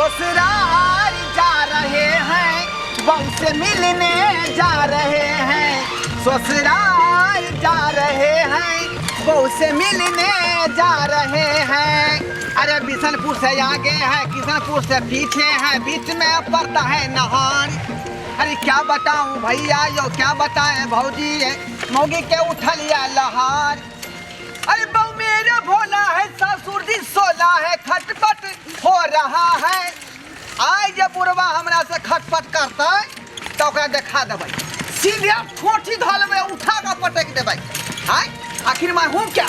ससुराल जा रहे हैं, बहू से मिलने जा रहे हैं। ससुराल जा रहे हैं, बहू से मिलने जा रहे हैं। अरे बिशनपुर से आगे है, किशनपुर से पीछे है, बीच में पड़ता है नहान। अरे क्या बताऊं भैया यो, क्या बताएं भौजी, मौगी के उठलिया लहार। अरे बहु मेरा भोला है, ससुर जी सोला है, खटपट हो रहा है। आइ जे बुढ़वा हमरा से खटपट करतै तऽ ओकरा देखा देबै, सीधे ठोठी धऽ लेबै, उठा कऽ पटकि देबै। आय आखिर मैं हूँ क्या?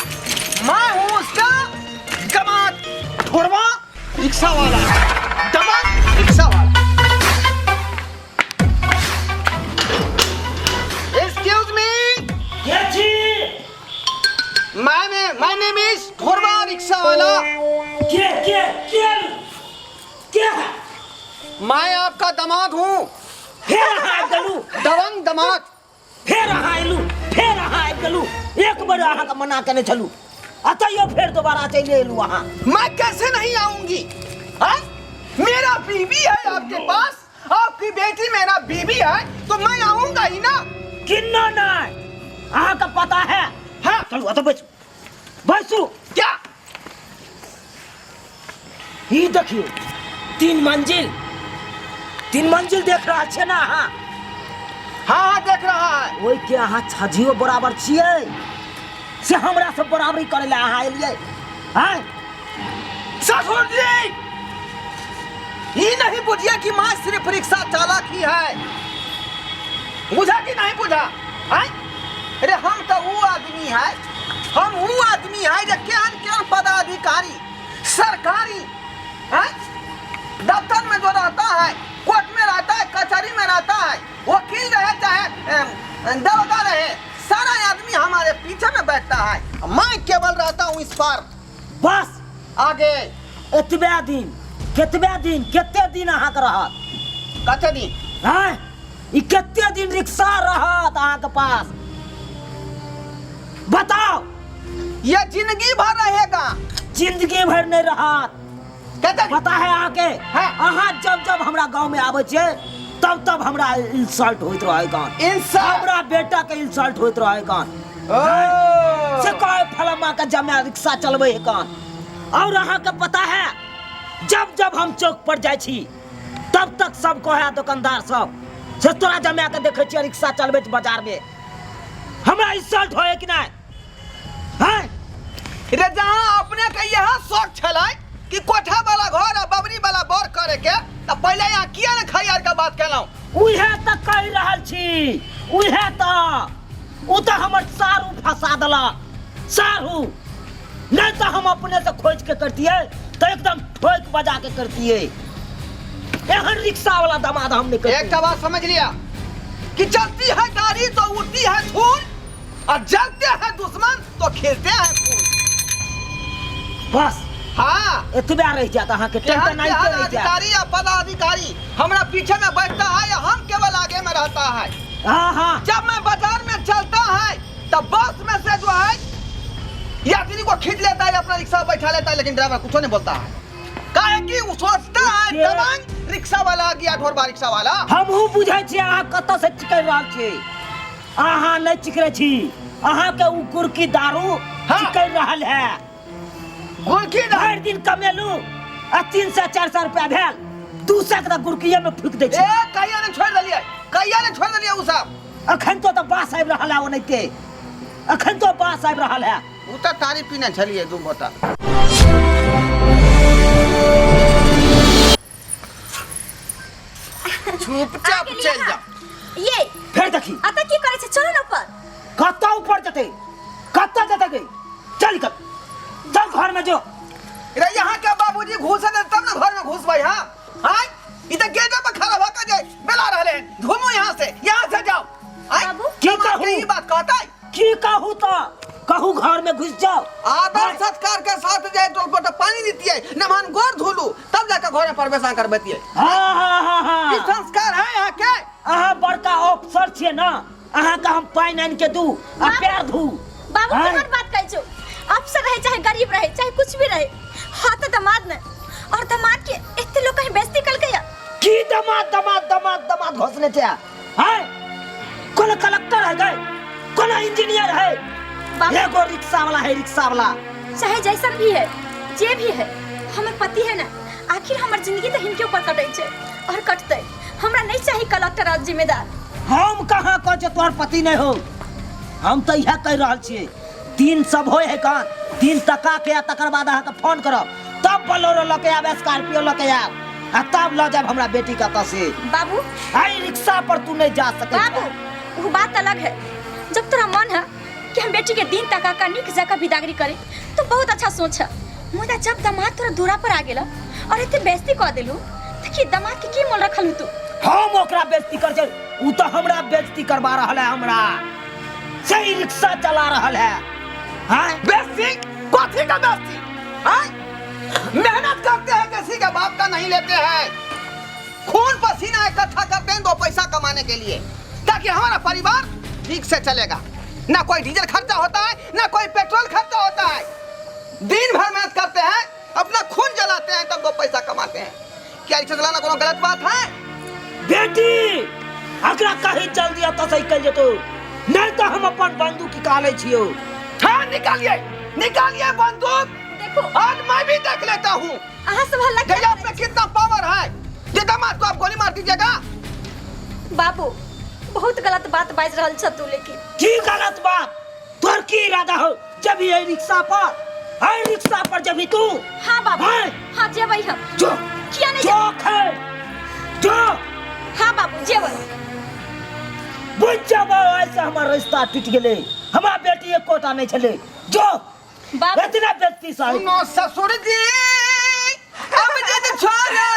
मैं हूँ उसका दमाद ठोरवा रिक्शा वाला, दमाद रिक्शा वाला। Excuse me. के छी? My name is Thorwa rickshaw वाला। के के के के? मैं आपका दामाद हूँ। फेर अहाँ आबि गेलू? दबंग दामाद। फेर अहाँ एलू, फेर अहाँ आबि गेलू। एक बेर अहाँके मना केने छलू आ तैयो फेर दोबारा चलि एलू अहाँ। मैं कैसे नहीं आऊंगी? हाँ? मेरा बीवी है आपके पास, आपकी बेटी मेरा बीवी है, तो मैं आऊंगा ही ना। किन्नो नहीं, अहाँके पता है? हाँ। चलू, एतऽ बैसू, बैसू। क्या? ई देखियौ, तीन मंजिल, तीन मंजिल देख रहल छियै ने अहाँ? हाँ हाँ, देख रहा है। ओहिके अहाँ छजियो बराबर छियै से हमरा से बराबरी करै लए अहाँ एलियै? आँय? ससुर जी, ये नहीं बुझिए कि माँ सिर्फ रिक्शा चालक ही है। बुझा कि नहीं बुझा? आय? अरे हम तो वो आदमी है, हम वो आदमी है जो केहन केहन पदाधिकारी, सरकारी, आय? दफ्तर में जो रहता है, कोर्ट में रहता है, कचहरी में रहता है, वकील रहे चाहे दरोगा रहे, सारा आदमी हमारे पीछे में बैठता है। मैं केवल रहता हूँ इस पर। बस। आगे। एतबे दिन, केतबे दिन, कते दिन अहाँके रहत? कते दिन? आँय, ई कते दिन रिक्शा रहत अहाँके पास, बताओ। ये जिंदगी भर रहेगा। जिंदगी भर नहीं रहत। कते दिन? पता है अहाँके? हाँ। अहाँ जब जब हमरा गाँव में आबै छियै तब तब हमरा इंसल्ट होइत रहै गान। इंसल्ट? हमरा बेटा के इंसल्ट होइत रहै गान। ओ। से कहे फलामा के जमा रिक्शा चलबै है कान। और अहाँके पता है, जब जब हम चौक पर जाइ छी तब तक सब कहे दुकानदार सब से तोरा जमा के देखै छियै रिक्शा चलबै बाजार में। हमरा इंसल्ट होए कि नहीं हैं? रे जहाँ अपने के यहाँ शौक छलै कि कोठा वाला घर आ बबरी वाला बर करे के, तऽ पहिले यहाँ किया ने खैयार के बात केलहुँ? उहे तऽ कहि रहल छी, उहे तऽ, ओ तऽ हमर सारू फंसा देलक सारू। नहीं तऽ हम अपने से खोज के करतियै तऽ एकदम ठोक बजा के करतियै। एहन रिक्शा वाला दामाद हम नहीं करतियै। एकटा बात समझ लिया कि चलती है गाड़ी तो उड़ती है धूल, और जलते हैं दुश्मन तो खिलते हैं फूल। बस। हाँ। एतबे रह जात अहाँके, केहन टेंशन केहन रह जात। अधिकारी या पदाधिकारी हमरा पीछे में बैठता है या हम केवल आगे में रहता है। हाँ हाँ। जब मैं बाजार में चलता है तब बस में से जो है यात्री को खींच लेता है, अपना रिक्शा बैठा लेता है, लेकिन ड्राइवर कुछ नहीं बोलता है। काहे कि वो सोचता है दबंग रिक्शा वाला आ गया, ढोरबा रिक्शा वाला। हमहूँ बुझै छी अहाँ कतऽ से चिकरि रहल छी। अहाँ नहि चिकरै छी, अहाँके उ गुड़की दारू हाँ। चिकरि रहल है। गुड़की दारू? भरि दिन कमेलू आ 300 400 रुपया भेल, 200 के तऽ गुड़किये में फूकि दै छी। ए कहिया ने छोड़ देलियै, कहिया ने छोड़ देलियै उ सब। अखन तो तऽ बास आबि रहल है ओनाहिते, अखन तो बास आबि रहल है। उ तऽ तारी पीने छलियै 2 बोतल। चुपचाप चलि जा। ये फेर देखी। अतः की करै छै? चलो ने ऊपर। कतऽ ऊपर जेतै? कतऽ जेतै गे? चल निकल, चल घर में जो। रे यहाँ के बाबूजी घुसे दे तब ना घर में घुसबै। हाँ हाँ, ई तऽ गेटे पर खड़ा भऽ के जे बेला रहले हन। घूमो यहाँ से, यहाँ से जाओ। आय, बाबू? की समाज के कहू? ई बात कहतै? की कहू तऽ कहू, घर में घुस जाओ। आदर सत्कार के साथ जाए तो गोटा पानी देतियै, नमान गोर धोलू, तब जाकर घर में प्रवेश करबतियै। हाँ हाँ हाँ हाँ। की संस्कार है यहाँ के? अहाँ बड़का ऑफिसर छियै ना, अहाँके हम पानि आनि के दू आ पैर धू? बाबू, आँय? केहन बात कहै छौ? अफसर रहे चाहे गरीब रहे चाहे कुछ भी रहे, हाँ तो दामाद ने और दामाद के एते लोग कहीं बेइज्जती दाँत घोसने छै हैं कोनो कलेक्टर है गए कोनो इंजीनियर है बाबू। एगो रिक्शा वाला है रिक्शा वाला चाहे जैसन भी है जे भी है हमर पति है ना आखिर हमर जिंदगी तो हिनके ऊपर कटै छै और कटतै। हमरा नहीं चाही कलेक्टर और जिम्मेदार। हम कहाँ कहै छियै तोहर पति नहीं हो, हम तऽ इएह कहि रहल छियै दिन सब होय है कहाँ दिन तका के आ तकर बाद अहाँके फोन करब तब बोलेरो लऽ के आयब स्कॉर्पियो लऽ के आयब आ तब लऽ जायब हमरा बेटी के एतऽ से। बाबू आई रिक्शा पर तू नहीं जा सकै बाबू वो बात अलग है, जब तोरा मन है कि हम बेटी के दिन तका का निक जगह बिदागरी करे तो बहुत अच्छा सोच है, मुदा जब दामाद तोरा दूरा पर आ गेला और एते बेइज्जती कऽ देलू तऽ की दामाद के की मोल रखल तू? हम ओकरा बेइज्जती कर छै, उ तऽ हमरा बेइज्जती करवा रहल है, हमरा सही रिक्शा चला रहल है। हाँ बेइज्जती कथी का बेइज्जती? हाँ मेहनत करते हैं किसी के बाप का नहीं लेते हैं, खून पसीना इकट्ठा करते हैं 2 पैसा कमाने के लिए ताकि हमारा परिवार ठीक से चलेगा। ना कोई डीजल खर्चा होता है ना कोई पेट्रोल खर्चा होता है, दिन भर मेहनत करते हैं अपना खून जलाते हैं तब 2 पैसा कमाते हैं। क्या रिक्शा चलाना कोनो गलत बात है? बेटी अगला कहीं जल्दी आता सही कर जेतो नहीं तो हम अपन बंदूक निकाले छियो। हाँ निकालिए निकालिए बंदूक, देखो आज मैं भी देख लेता हूँ अहाँ सब हल्ला देखिए आप में कितना पावर है। जे दामाद को आप गोली मार दीजिएगा। बाबू बहुत गलत बात बाज रहल छ तू। लेकिन की गलत बात? तोर की इरादा हो जब ये रिक्शा पर है रिक्शा पर जब तू? हाँ बाबू हाँ। हाँ जेबै हम। जो किया नहीं जो खे जो। हाँ बाबू जेबै। बुझ जाबो ऐसे हमार रिश्ता टूट गेले, हमार बेटी एक कोटा नहीं छले। जो बाबू इतना बेइज्जती साहब। सुनो ससुर जी अब जिद छोड़ो,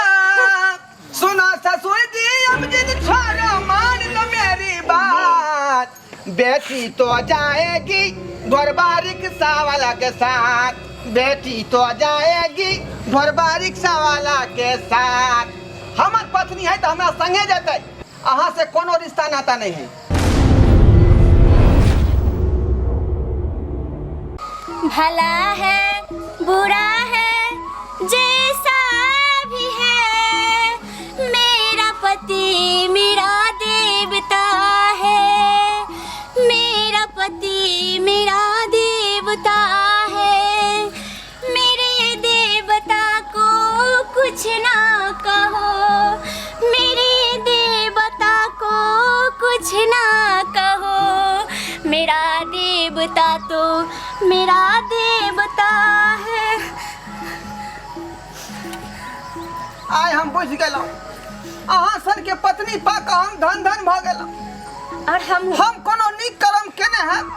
सुनो ससुर जी अब जिद छोड़ो मान लो मेरी बात, बेटी तो जाएगी घरबा रिक्शा वाला के साथ, बेटी तो जाएगी घरबा रिक्शा वाला के साथ। हमर पत्नी है तो हमरा संगे जेतै, अहाँ से कोनो रिश्ता नाता नहीं है। भला है बुरा है जैसा भी है, मेरा पति मेरा देवता है, मेरा पति मेरा देवता है, मेरे देवता को कुछ ना कहो, मेरे देवता को कुछ ना कहो, मेरा देवता तो मेरा देवता है। आइ हम बुझि गेलहुँ अहाँ सन के पत्नी पा कऽ हम धन धन भऽ गेलहुँ। और हम कोनो नीक कर्म केने हैब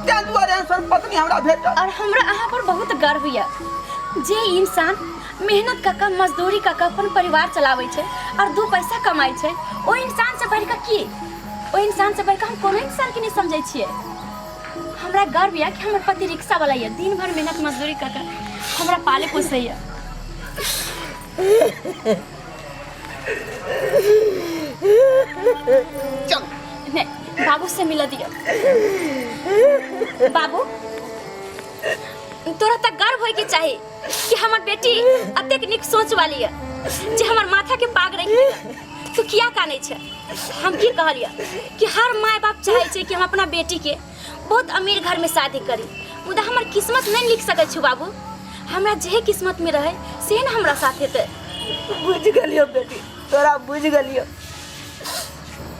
ताहि दुआरे एहन सन पत्नी हमरा भेटल। और हमरा अहाँ पर बहुत गर्व यऽ जे इंसान मेहनत कऽ कऽ मजदूरी कऽ कऽ अपन परिवार चलाबै छै और 2 पैसा कमाइ छै, ओहि इंसान से बढ़ि कऽ की, ओहि इंसान से बढ़ि कऽ हम कोनो इंसान के नहीं समझै छियै। हमरा गर्व यऽ कि हमर पति रिक्शा वाला यऽ, दिन भर मेहनत मजदूरी कऽ कऽ हमरा पाले पोसै यऽ। चल नहीं बाबू से मिला दिया। बाबू तोरा तक गर्व होय के चाही कि हमर बेटी अतेक नीक सोच वाली है जे हमर माथा के पाग रखि देलक। तू किया कानै छै? हम की कहलियै कि हर माय बाप चाहै छै कि हम अपना बेटी के बहुत अमीर घर में शादी करी, मुदा हमर किस्मत नहीं लिख सकै छु बाबू। हमरा जे किस्मत में रहे से न हमरा साथ हेतै। बुझ गेलियो बेटी, तोरा बुझ गेलियो।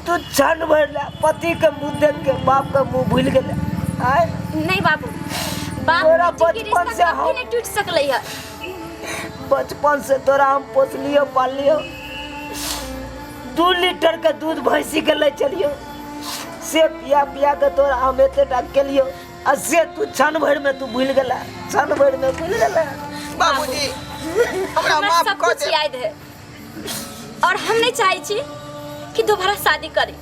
तू क्षण भर ला पति के मुंह देख के बाप के मुंह भूल गेले। आय नहीं बाबू, बाप तोरा बेटी के बचपन रिश्ता से कभी हम नहीं टूट सकलै है। बचपन से तोरा हम पोसलियो पाललियो, 2 लीटर के दूध भैंसी के ले चलियो, से पिया पिया के तोरा हम एते टा केलियो आ से तू क्षण भर में तू भूल गेला, क्षण भर में भूल गेला। बाबूजी हमरा हमरा माफ सब कऽ कुछ दे। याद है और हम नहीं चाहे छी कि दोबारा शादी करी।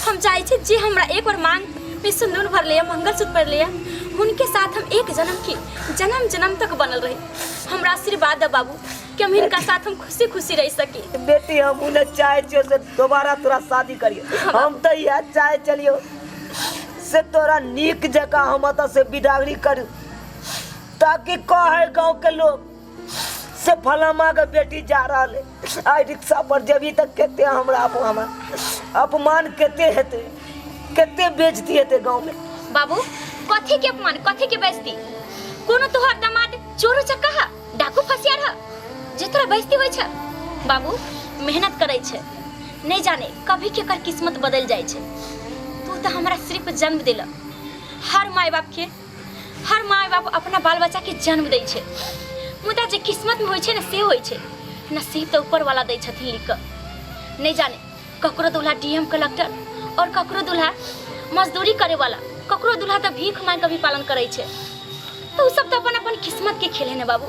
हम चाहे छी जे हमरा एक बार मांग में सिंदूर भर लिया, मंगलसूत्र भर लिया, उनके साथ हम एक जन्म की जन्म जन्म तक बनल रही। हमरा आशीर्वाद दे बाबू कि हम इनका साथ हम खुशी खुशी रह सकी। बेटी हम उन्हें चाहे छियो से दोबारा तोरा शादी करियो, हम तो यह चाहे चलियो से तोरा नीक जगह हम अतः से बिदागरी करू ताकि कहे गांव के लोग से फलामा के बेटी जा रहा है आई रिक्शा पर जब तक कहते हैं हमरा आप हमारा। अपमान कते हेतै, कते बेइज्जती हेतै गाँव में। बाबू कथी के अपमान, कथी के बेइज्जती? कोनो तोहर दामाद चोर उचक्का ह, डाकू फसियार ह जे तोरा बेइज्जती होइ छ? बाबू मेहनत करै छै, नहीं जाने कभी के कर किस्मत बदल जाइ छै। तू तो हमरा सिर्फ जन्म दिल। हर माय बाप के, हर माय बाप अपना बाल बच्चा के जन्म दै छै, मुदा जे किस्मत में होइ छै ने से होइ छै। नसीब तऽ ऊपर वाला दै छथिन लिख कऽ। नहीं जाने ककरो दूल्हा डीएम कलेक्टर और ककरो दूल्हा मजदूरी करे वाला, ककरो दूल्हा तऽ भीख मांग के भी पालन करै छै। तो उ सब तऽ अपन अपन किस्मत के खेल है ने बाबू,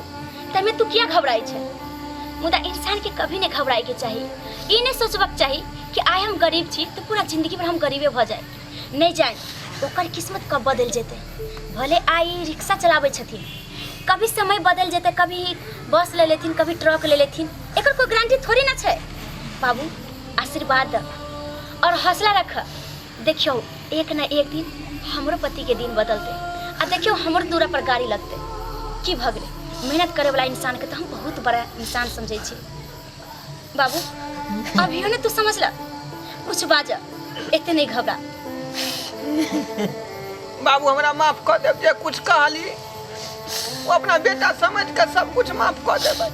तैमे तू किया घबराइ छै? मुदा इंसान के कभी नहीं घबराए के चाही। ई नहीं सोचबाक चाही कि आइ हम गरीब छी तो पूरा जिंदगी भर हम गरीबे भऽ जाए। नहीं जाए ओकर किस्मत कब बदल जेतै। भले आइ रिक्शा चलाबै छथिन, कभी समय बदल जेतै, कभी बस ले लेथिन, कभी ट्रक ले लेथिन, एकर कोई गारंटी थोड़ी ना छै। बाबू आशीर्वाद द और हौसला रख। देखियौ एक न एक दिन हमरो पति के दिन बदलतै आ देखियौ हमरो दूरा पर गाड़ी लगतै। की भऽ गेलै, मेहनत करे वाला इंसान के तो हम बहुत बड़ा इंसान समझै छी। बाबू अभियो ने तू समझ ल, कुछ बाज, एते नहीं घबरा। बाबू हमरा माफ कऽ देब जे कुछ कहली, वो अपना बेटा समझ के सब कुछ माफ कऽ देबै।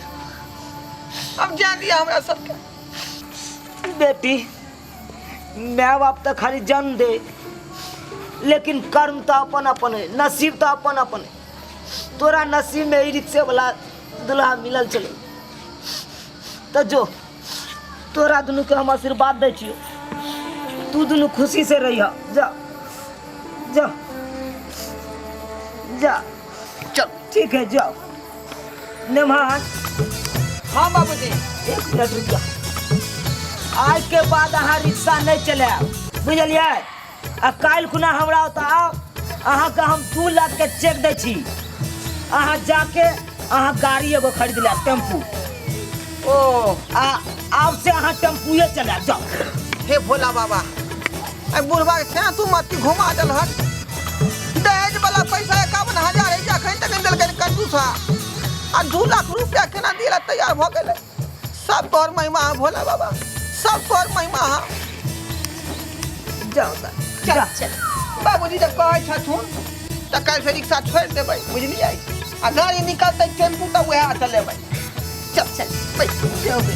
अब जान दिया हमरा सबके। बेटी माय बाप तऽ खाली जन्म दे, लेकिन कर्म तऽ अपन अपन है, नसीब तऽ अपन अपन है। तोरा नसीब में ई रिक्शे वाला दुल्हा मिलल छलै तऽ जो तोरा दुनू के हम आशीर्वाद दै छियौ, तू दुनू खुशी से रहिह। जा जा जा, चल ठीक है जाओ। नेमान। हाँ बाबूजी। एक मिनट रुक जा। आज के बाद अहाँ रिक्शा नहीं चलायब, बुझलियै? आ काल्हि खुना हमरा ओतऽ आउ, अहाँके हम 2 लाख के चेक दै छी, अहाँ जाके अहाँ गाड़ी एगो खरीद लेब, टेम्पू। ओ आ आब से अहाँ टेम्पुए चलायब, जाउ। हे भोला बाबा, अरे बुढ़वा के केना तू मत्ती घुमा देलहक? दहेज वाला पैसा 51,000 है, अखन तक नहि देलकै कंजूसा, आ 2 लाख रुपया केना दिला तैयार भऽ गेलै। सब तोहर महिमा है भोला बाबा, सब तोहर महिमा है। जाओ चल जा। चल बाबूजी जब कहै छथुन तऽ काल्हि से रिक्शा छोड़ि देबै, बुझलियै? आ गाड़ी निकलतै टेम्पू तऽ वएह चलेबै। चल चल बैठ जाओ बे।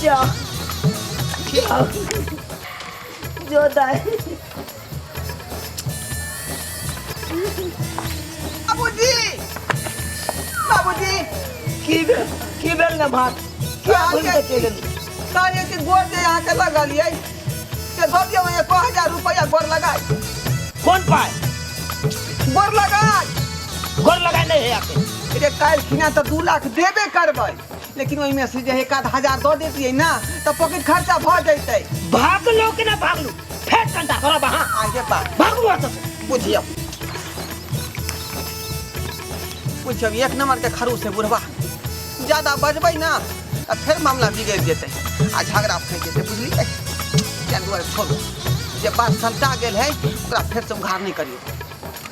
जाओ। ठीक। जो दाई। बाबूजी, बाबूजी। की भेल, की भेल ने भात? किया घुमि के चलि एलहुँ? कहलियै कि गोर जे अहाँके लगलियै से दऽ दियौ 1000 रुपैआ गोर लगाय। कोन पाइ? गोर लगाय। गोर लगाय नहि है आके। रे काल्हि खिना तऽ 2 लाख देबे करबै, लेकिन ओहिमे से जे 1-आध हजार दऽ देतियै ने तऽ पॉकेट खर्चा भऽ जैतै। भागलो कि ना भागलू? फेर डंडा करब अहाँ। आगे बा। भागू एतऽ से। बुझियौ बुझियौ, एक नंबर के खड़ूस है बुढ़वा। ज्यादा बजबै ना तऽ फेर मामला बिगड़ि जेतै आ झगड़ा फैल जेतै, बुझलियै? ताहि दुआरे छोड़ू, जे बात सलटा गेल है ओकरा फेर से उघार नहि करियौ,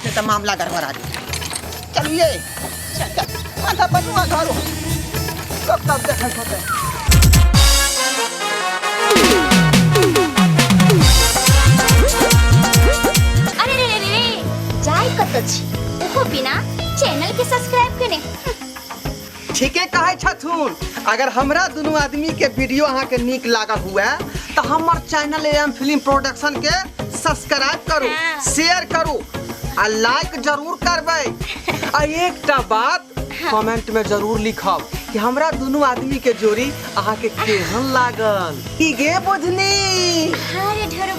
नहि तऽ मामला गड़बड़ा जेतै। चलिए चल, माथा पनुआ धरू, लोक सब देखैत होतै। अरे रे रे रे, जाय कतऽ छी ओहो बिना चैनल के सब्सक्राइब केने? ठीके कहै छथुन। अगर हमरा दुनू आदमी के वीडियो अहाँके नीक लागल हुए तऽ हमर चैनल एम फिल्म प्रोडक्शन के सब्सक्राइब करू, हाँ। शेयर करू आ लाइक जरूर करबै। आ एकटा बात कमेंट में जरूर लिखब कि हमरा दुनू आदमी के जोड़ी अहाँके केहन लागल। की गे बुझनी? हाँ रे ढेरो।